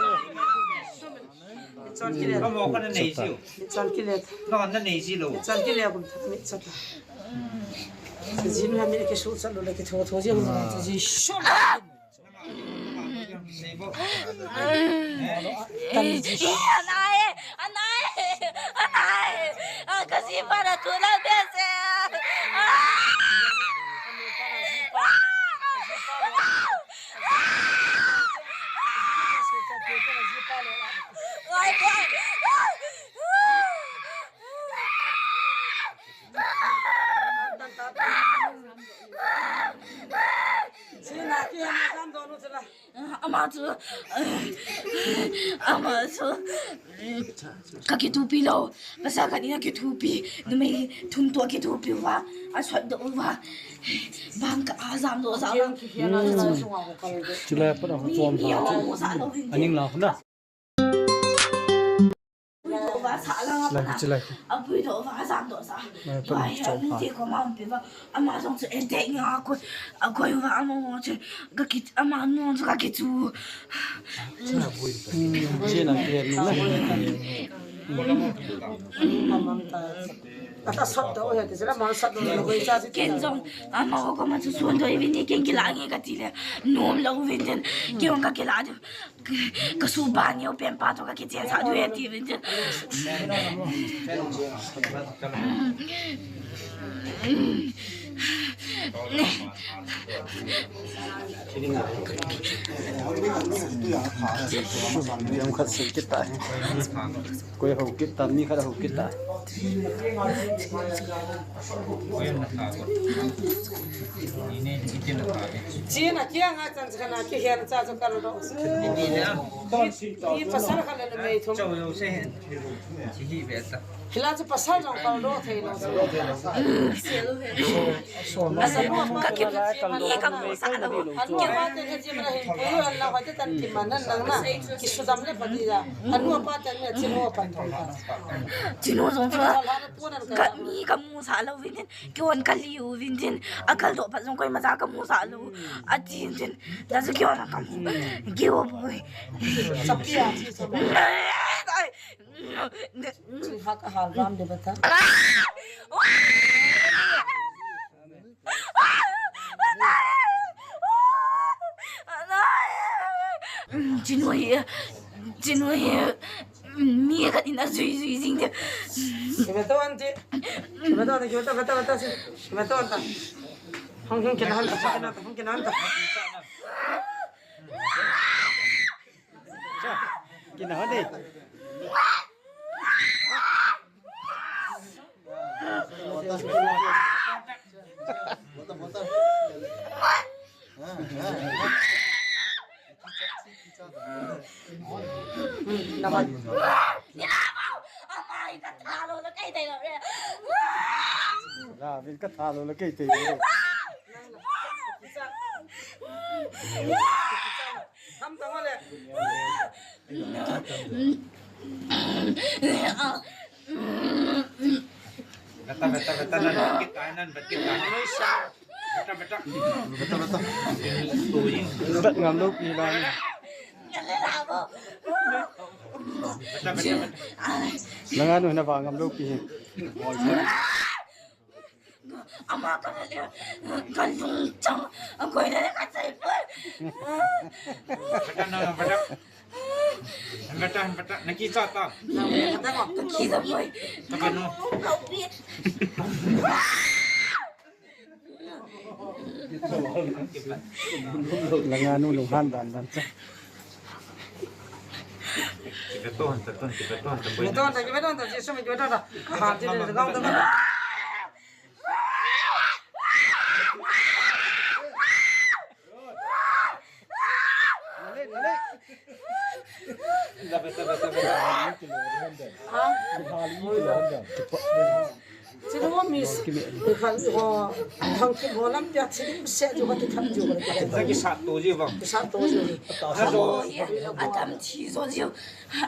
Chon kile. Ka mo ka na nei ji u. Chon kile. Ka na nei ji lo. Chon kile kum ta mi chata. Ajinu mi ki su sa lo le ki tho tho ji u. Ji su. Anai, anai, anai. Ah, kasi para tu na bese. Ah! Wai, wai. Ama chu, ama chu, ka kithupi lou, pasal khat in akithupi, numei thum toh akithupi uva, asot doh uva, bang ka ajam doh sa uva. Chulai pat a chom sa chu. Aning la khuna. Puidoh uva sah lang a pat a. Chulai, chulai. Apuidoh uva ajam doh sa. Chulai pat a chom sa. Anu te koma umpi uva. Ama jong chu ente nga akoi, akoi uva ama jong chu ka ki, ama nu jong chu ka kichu. Hmm, chena ke nu na. Ata sot doh he te sila ma sot doh lo koi cha si. Ken jong ama koma chu sun doh ivin ni ken kila nge kati le. Nom lou uvin tin. Ken jong ka kila diu. Ka suba neo pen pa toh ka kichen sa diu e ti vin tin. Jam khat sei kit tai. Koi ho kit ta, mi khat ho kit ta. Chena kia nga chan chana ki hian cha cha kal doh. Ni pasal khat le numei thum. Hila chu pasal jong kal doh thei lo. Ka ki, ni ka mu sa lo. Anu apa te ka jim la hin pui an la hoite tan ki man nan lang na. Ki sudam le pati da. Anu apa te ni chi mo pan thong. Chinu jong chu. Ka mi ka mu sa lo vin tin. Ki on ka liu vin tin. A kal doh pat jong koima cha ka mu sa lo. A tin tin. Da chu ki on ka mu. Ki o boy. Sapia chi sa. Ai. Chi ha ka hal ram de bata. Chinu hi, Chinu hi, mi khat in ajui jui jing de. Kimeto aunty. Kimeto aunty, kimeto, kimeto, kimeto si. Kimeto aunty. Hung, hung, kina aunty, hung, kina aunty, hung, kina aunty. Kina aunty. Ravin ka tha lou le kei tei lou. Tham tang le. Beta, beta, beta, nan, beta, nan, beta, beta. Beta, beta. Beta, beta. Vet ngam lou pi la ni. Beta, beta, beta. Nanga nu na va ngam lou pi. Ama ka le, ka lung chang, a koi le ka chai poi. Beta, no, no, beta. Beta, beta, na kicha ta. Ka kicha poi. Beta, no. Ka pi. Nanga nu lunghan dan dan cha. Kibeton ta, ton, kibeton ta, kibeton ta, kibeton ta, Jesu, kibeton ta. Ba, ti, ti, ti, ti. Chinu miss. Khan ho, thang kim ho lam pia chinu se ju ka ti thap ju ka ti. Ki sat to ji bang. Ki sat to ji. Ajo. Atam thi jo ji.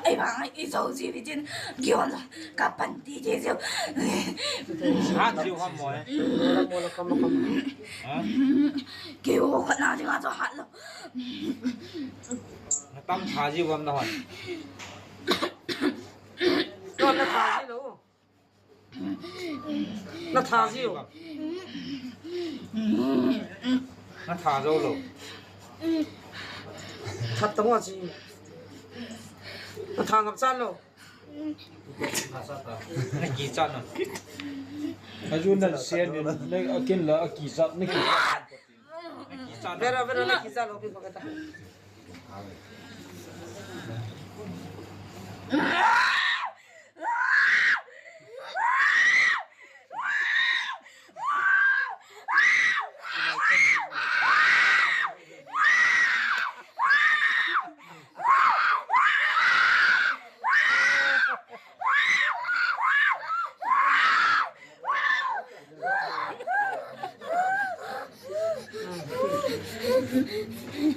Ai bang ai jo ji bi tin. Gion ka pan ti ji ji. Sat ji ha mo. Mo la mo la kam kam. Ha? Ki ho ka na ji nga jo hat lo. Tam tha ji bang na hon. Don na tha ji lo. Na tha ji o. Na tha jo lo. That tang wa ji. Na tha ngam chan lo. Na ki chan lo. Aju na se ni, na akin la aki chan, na ki chan. Vera, vera, na ki chan lo, pi ko kata.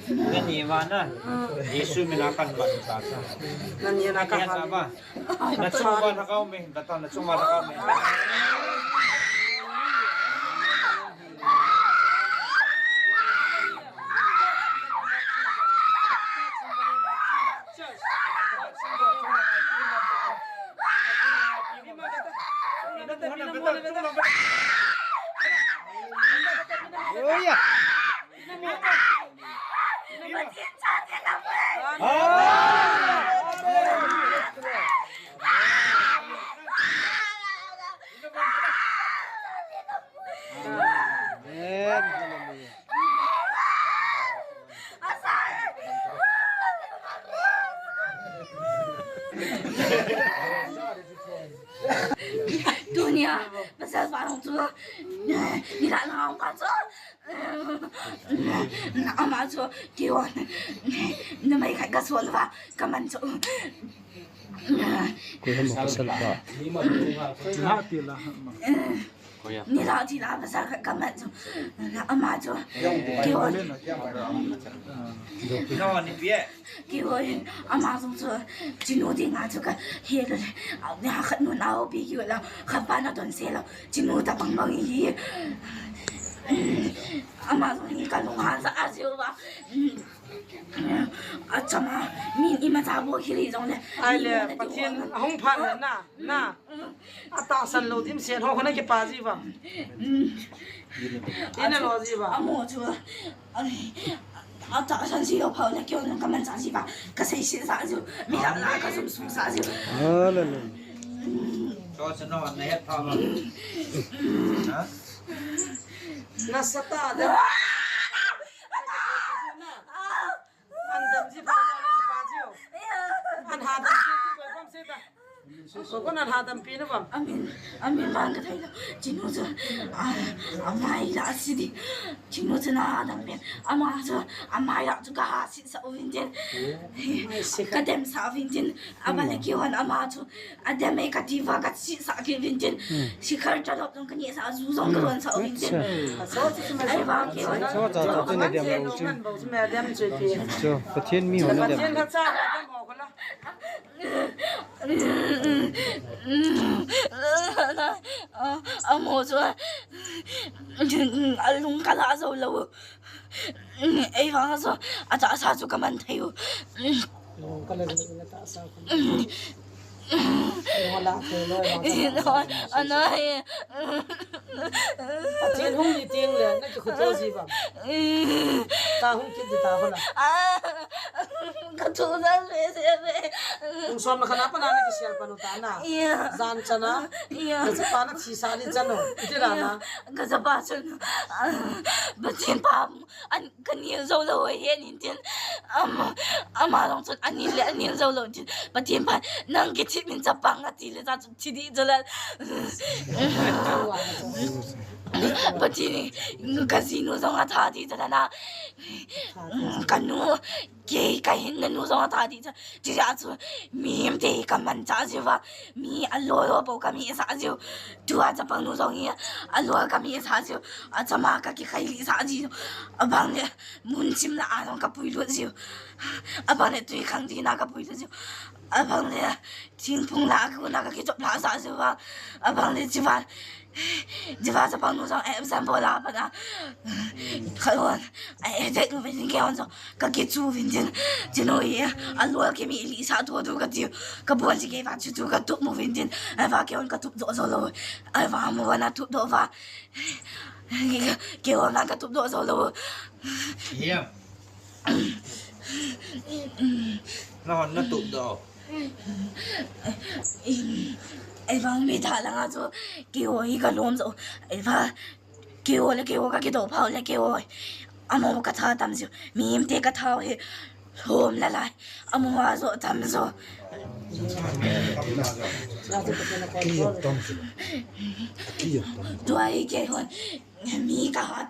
Nani vana? Jesu mina kan ban ta sa. Nani na ka. Ba. Na chunga thakau me, na ta na chunga thakau me. Oh yeah. Tunia, pasal parong tu, ni lah nang pa tu. Ama chu, kio, na mai khat ka sol va, ka man chu. Koi ham ka sal ba. Na ti la. Ni la ti la, pasal khat ka man chu. Ama chu, kio. No, ni pia. Kihoi, ama jong chu, chinu dinga chu kahe lou le. Ni ha khat nun a opi kihoi la, khat pa na don se lou, chinu tabang bang hi. Ama jong hi kalung hang sa a jiu va. Achama, mi imacha bol kit jongle. Ai le, Pathen ahung phat le na, na. Atahsan lou dimset ho, ho na kipa ji va. Ina lo ji va. Amo chu. Ai. Atahsan ji lou phat le keiho jong kamanchah ji uva. Kasei sih sah jiu. Mi lah lah kajum sung sah jiu. Ah, le, le. Nasatah a. An dam ji pa na ji pa jiu. An ha dam ji ji pa bam se ta. Ko ko nan ha dam pi na bam. Amin. Amin bang ka thei lo. Chinu chu. A, amai la si di. Chinu chu na dam pi. Ama chu. Amai la chu ka ha si sa u vin tin. Ka dem sa u vin tin. Aba le ki hon ama chu. Adem e kati uva kati sah kit uvin tin. Sikhar talop jong kaneh sah, ju jong kalon sah uvin tin. Ahivang keiho. Pathen mi hon adem. Amo chu alung kalah jou lou. Ahivang chu atahsa chu kaman thei u. Lung kalah jou lou atahsa. Lung alah thei lou, lung alah thei lou. Ana he. Pathen hung ni teng le, na kikhuto ji bam. Ta hung kit di ta ho la. Ka thu na se se ve. Hung som na khana pa na na kisel pa nu ta na. Jan chana. Na chapa na thi sa ni chano. Iti la na. Ka chapa chun. Pathen pa. An, kanel jou lou ahi in tin. Ama, ama jong chun anel le anel jou lou tin. Pathen pa, nang kithi min chapang ati le ta chu thi di chu la. Pathen, kajinu jong atha di chu la na. Kanu, kei kahin nanu jong atha di chu. Chijeh chu, mihemte kamanchah jiu va, mi alolo bou kameh sah jiu. Tua chapang nu jong hi, alol kameh sah jiu. Achama kakikhai lih sah jiu. Abang le, mun chim lah a jong kapui lut jiu. Abang le, tui khang ding a kapui lut jiu. Abang le, thingphung lah a kona kakichop lah sah jiu va. Abang le, chiva, chiva chapang nu jong, eh, example a pat a. Khat hon, eh, eh, dek nu vin kei hon jong. Kakichu vin tin, chinu hi, alol kimeh lih sah tho tu kati, kabon ji kei va chu tu katup mu vin tin, ahivang kei hon katup doh jou lou, ahivang amu vang atup doh va, kei hon vang katup doh jou lou. Hiam. Na hon natup doh. Ahivang mi tha langa chu, keiho hi kalom jou, ahivang, Keiho le keiho kakidoh phat le keiho. Amo katha tam jiu. Mihemte katha u hi. Lhom la lai. Amo a jo tam jo. Tua hi keihon. Mi kahat.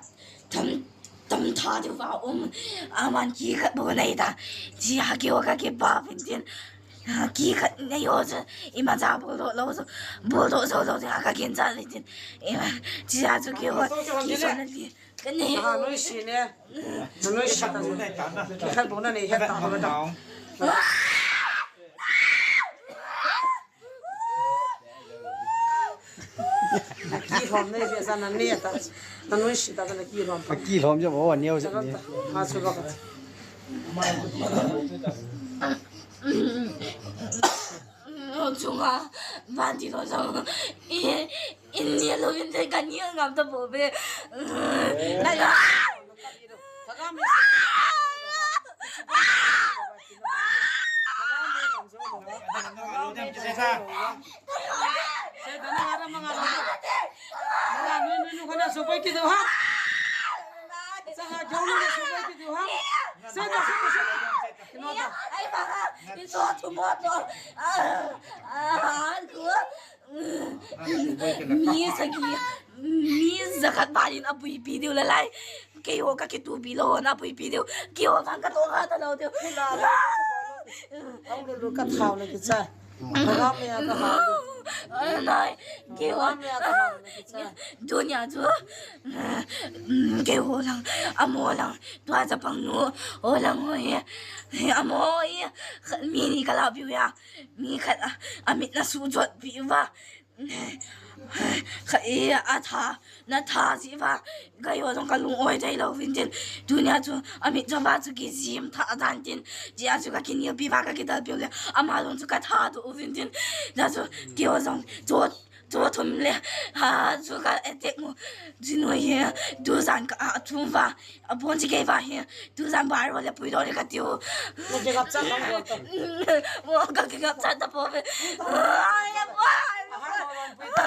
Tam, tam tha diu va um. Aman kikhat bou nei ta. Chia keiho kakipah vin tin. Kikhat nei ho chu, imacha boldoh lou chu, boldoh jou lou chu, kakinchat le tin. Ima, chia chu keiho, kisona le. Kani. Aha, noise ne. Noise ta. Kikhat bou na nei het ta, ha ta. Kilhom nei ve sa na ne ta. Noise ta na kilhom. Kilhom jo, oh, neo jo. Ha, chu ba ka. Chunga, van ti lo jong. I, in ni lo in te kan ni ngam ta bo be. Na ya. Mi sagi, mi jakhat bal in apuipi diu lalai. Keiho kakitupi lou, apuipi diu. Keiho vang katoh kha talou diu. Ang lulu kathao na kicha. Program ya ka ha. Nai, keiho. Program ya ka ha na kicha. Dunia chu. Keiho lang, amo lang. Tua chapang nu. O lang ho ye. Amo ye. Mi ni kala piu ya. Mi khat a, amit na su jot pi va. Kha e, atha, natha ji va. Keiho jong kalung oi thei lou vin tin. Tunia chu, amit jong va chu kijim tha dan tin. Chia chu kakinel pi va kakidal piu le. Ama jong chu katha tu vin tin. Chia chu, keiho jong, chu, Tua thum le, ha, chu ka attack mu. Jinoi hi, tu jan ka a thum va, abon chi kei va hi, tu jan bar va le pui do le ka tiu. Na ke gap chan lang ko ta. Mo ka ke gap chan ta po ve. Ai, ya pa. Aha, no, no, pui ta.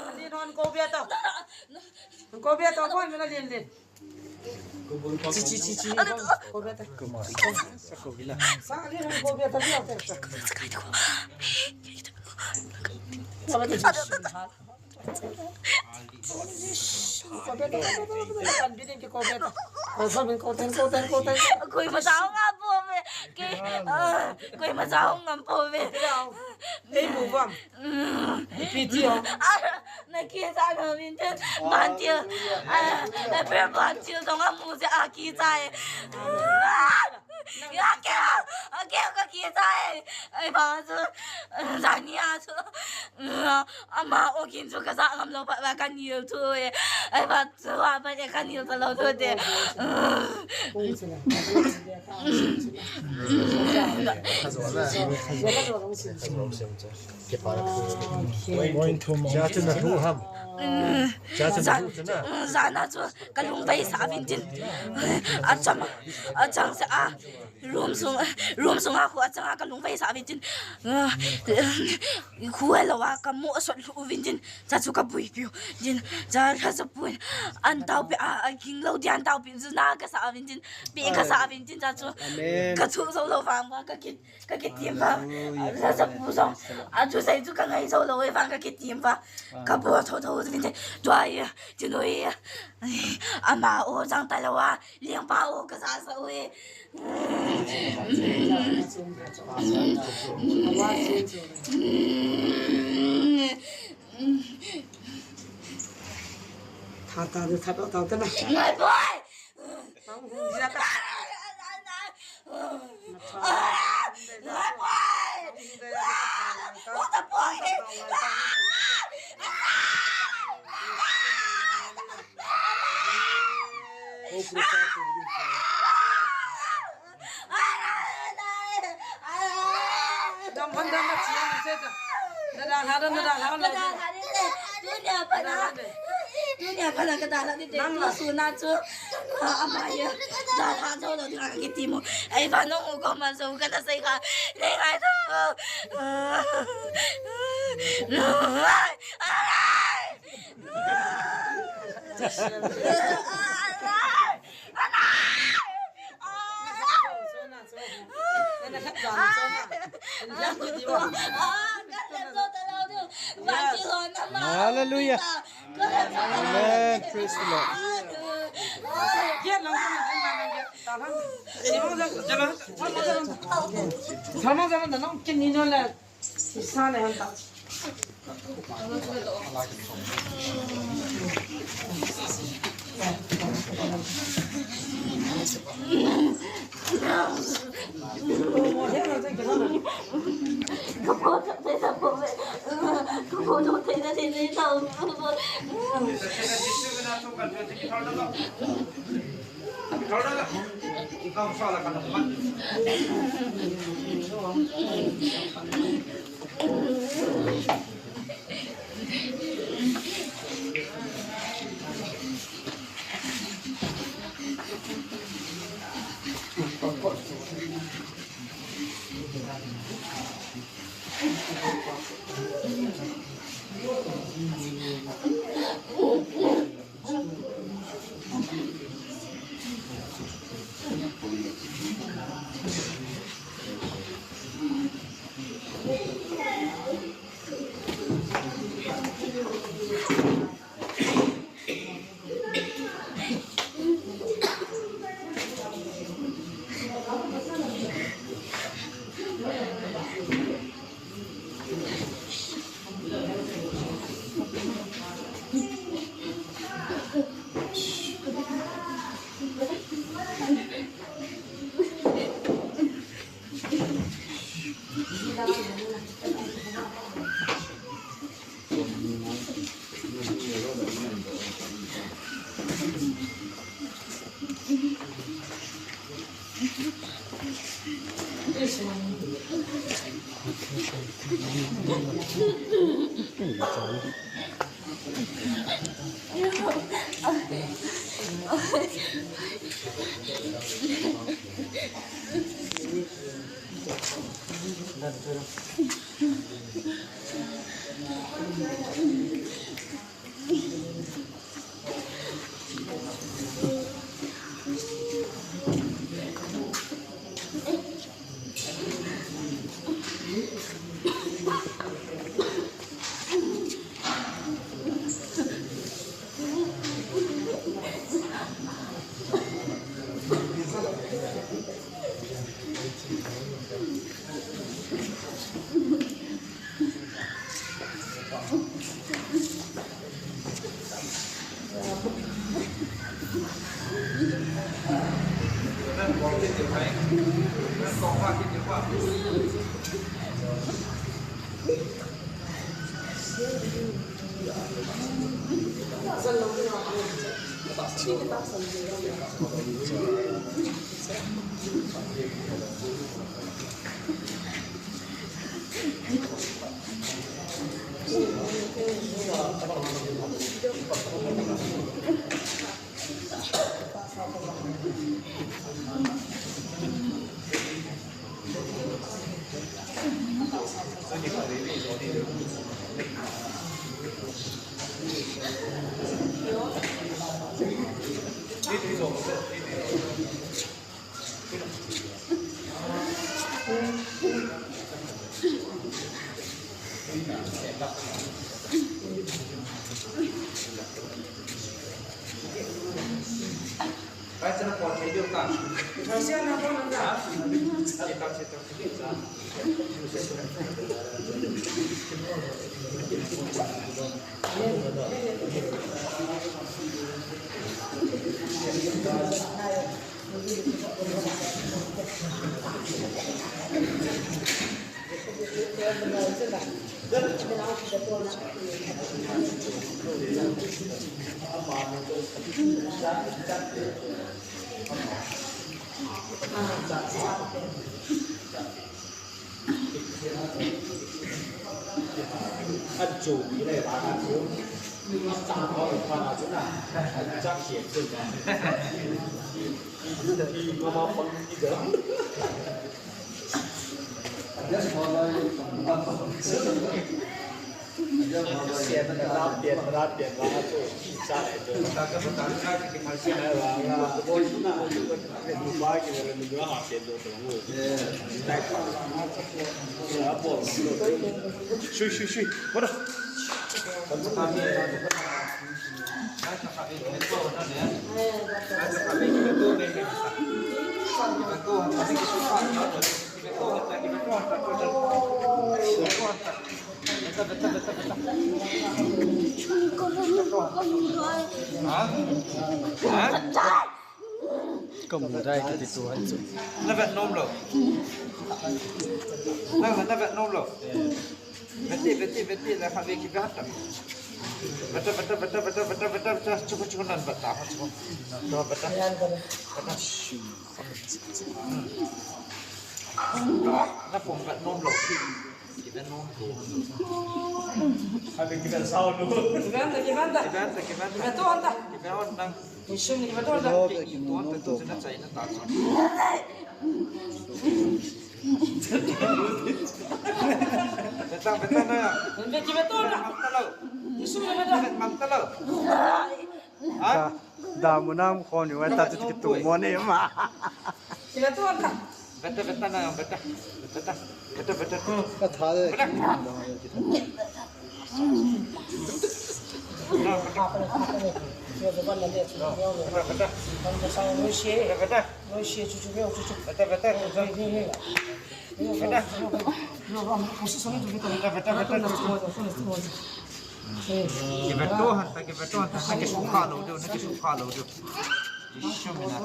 Ani non ko bia ta. Ko bia ta, ko na lin lin. Chi, chi, chi, chi. Ko bia ta. Sa ni ko bia ta, bia ta. Koi masao ngam pove. Koi masao ngam pove. Ei mu vam. Pi ti ho. Na kisa ngam in tin. Ban ti. April ban ti dong amu se a kisa e. Ya kya? Kya ka kisa e? Ai ba su. Zani a su. Ama o kin chu ka sa ngam lou pa, pa ka nil chu e. Ai pa chu a pa e ka nil ta lou chu te. Cha chu na hu ham. Cha chu na hu chu na. Jana chu ka lung vei sa vin tin. A cham, a chang sa a. Room sung, room sunga khu achanga ka lungvei sa vin tin, ah, khu helou a ka mo sot lhu vin tin, cha chu ka buipiu tin, cha ka sa pun, an taupi a, a ging lou ti an taupi chu na ka sa vin tin, pi ka sa vin tin, cha chu ka chu zo lou vang va ka ki, ka ki tim va, cha sa pu zo, a chu sai chu ka ngai zo lou e vang ka ki tim va, ka bo tho tho vin tin, tua i, chu no i, ama o chang ta lou a, Liangpa o ka sa sa ui. Tha ta de tha ta ta na. Ngai boy. Ang hung dia ta. Ngai boy. What the boy? Dam han dam na chiang se ta. Na da ha da na da ha na. Dunia pada. Dunia pada ka da la ni te. Nang la. Su na chu. Ama ya. Da ha jo lo ding ki ti mo. Ai ba no ko ma so ka na sai ka. Nei ngai to. Hallelujah. Amen. Praise the Lord. Shui, shui, shui. What? Ka mu dai kiti tu hai chu. Na vet nom lou. Na, na vet nom lou. Vet te, vet te, vet te, la kha ve ki vet ta. Vet ta, vet ta, vet ta, vet ta, vet ta, vet ta, vet ta, chu, chu, nan vet ta, chu. Vet ta, vet ta. Vet ta. Na pom vet nom lou. Ki vet nom lou. Kha ve ki vet sao lou. Ki vet ta, ki vet ta. Ki vet ta, ki vet ta. Ki vet to ta. Ki vet on ta. Betang, betang na. Mam talo. Mam talo. Ha? Da, da munam khon ni wa ta ti tu mo ni ma. Betang, betang na, betang. Betang, betang, betang. Ka tha de. Betang. Kibeto hanta, kibeto hanta, na kisukha lou diu, na kisukha lou diu. Ishu mina.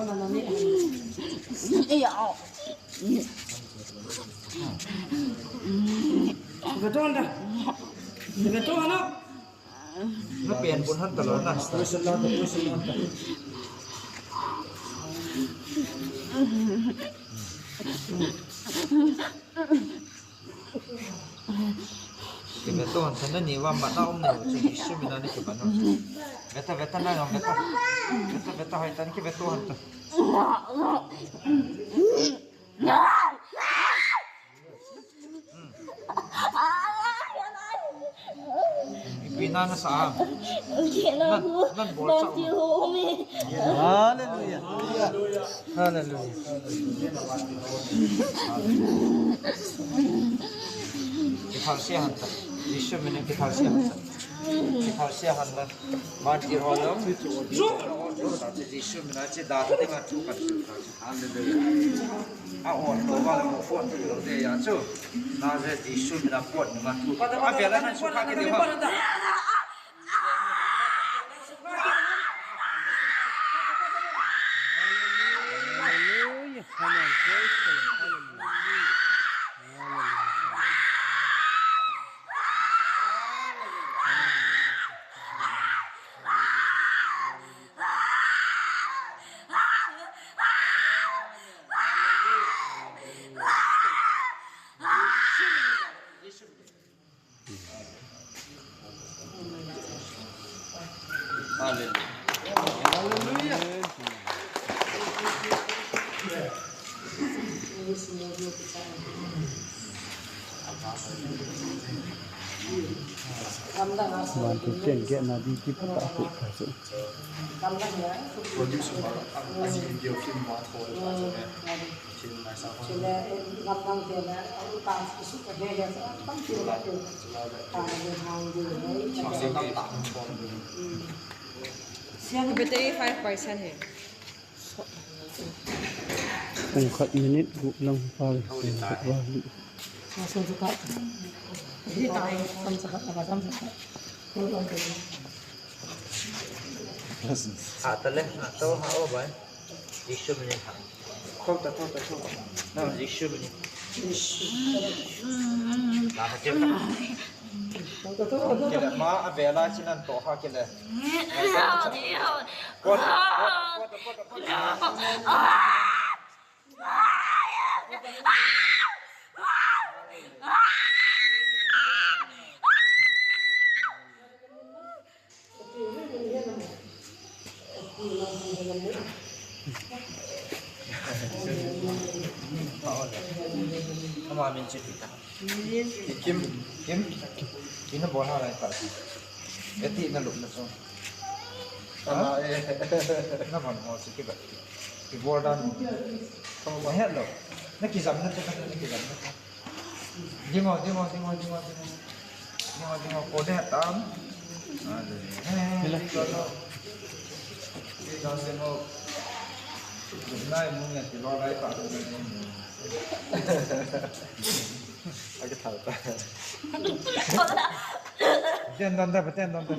Kibeto hanta. Kibeto hanta. Na pen pun han talou na. Kiveto hon ta, nani vang matna um nau chu Jesu mina nakimat nau. Veta, veta, na jong veta. Veta, veta, hoitah in kiveto hon ta. Ipi na nasa ham? Nan, nan bol sa um. Hallelujah. Hallelujah. Kithal sia hanta. Jesu mina kithal sia hanta. Kithal sia hanta. Martir ho jong. Jesu mina che da ta ding a thu kan. Hallelujah. A on to ba mo phone to lo de ya chu. Nazareth Jesu mina pot ni ma tu. A bela na chu ka ke de ha. Hallelujah. Come on, praise the Lord. Hallelujah. Hallelujah. Van tu chen ke na di ki pata ku ka chu. Battery five percent hai. Pung khat minute gup lang pa le. Pung khat vali. Ha ta le, ha to, ha o bai. Jesu mina ha. Khol ta, khol ta, khol ta. Na Jesu mina. Khol ta, khol ta, khol ta. Kile ma a vela chinan to ha kile. Pot, pot, pot, pot, pot. Ama min che pita. Kim, Kim. Ina bol ha lai ta. Eti na lup na chong. Ama e. Na man ho si ki ba. Ki bol dan. Ko ma het lo. Na kijam na te, na kijam na te. Ding o, ding o, ding o, ding o, ding o. Ding o, ding o, ko de tam. Ah, de. Hello. Ding o, ding o. Ding o, ding o. Nai mu nge ti lo lai pa. Ai ka thal ta. Ten don da, ten don da.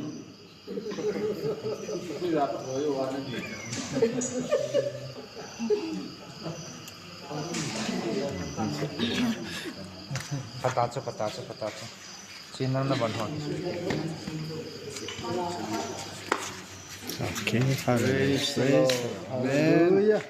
Pata chu, pata chu, pata chu. Chin lang na ban hon. Okay, hallelujah. Praise the Lord. Hallelujah.